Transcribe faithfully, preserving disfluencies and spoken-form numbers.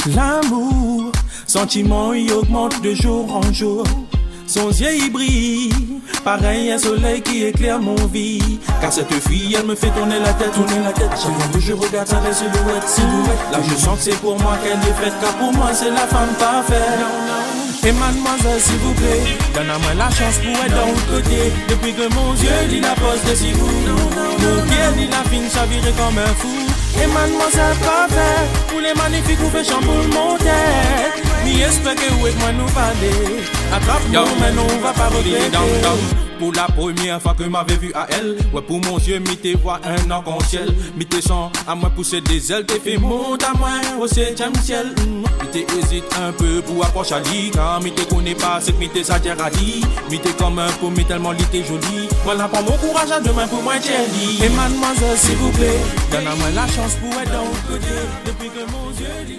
L'amour, sentiment, il augmente de jour en jour. Son yeux, il brille, pareil un soleil qui éclaire mon vie. Car cette fille, elle me fait tourner la tête, tourner la tête. À chaque fois que je regarde sa belle silhouette, silhouette, là je sens que c'est pour moi qu'elle est faite, car pour moi c'est la femme parfaite. Et mademoiselle, s'il vous plaît, donne-moi la chance pour être dans l'autre côté. Depuis que mon yeux li la poz desi ou, mon kar li la finn chaviré comme un fou. E mademoiselle parfaite, ou le magnifik, ou fer sanboul mon tet. Mi esper ke ou ek mwa nou pale. Atrap mwa, me non, ou va pa regrete. Pou la première fois que m'avait vu à elle, ouais, pour mon yeux, mi te vwa un arc-en-ciel. Mi te san amwin pouse de zel, te fer mont amwin o setiem siel. Mm. Mi te ezit inpe pou apros a li, kar mi te kone pa seki mi ti sa dir a li. Mi te kom inpe, me telman li te zoli. Mwa la pran mo kouraz a de min pou mwa tir li. E mademoiselle, s'il vous plaît, donne-moi la chance pour être dans l'autre côté. Depuis que mon yeux li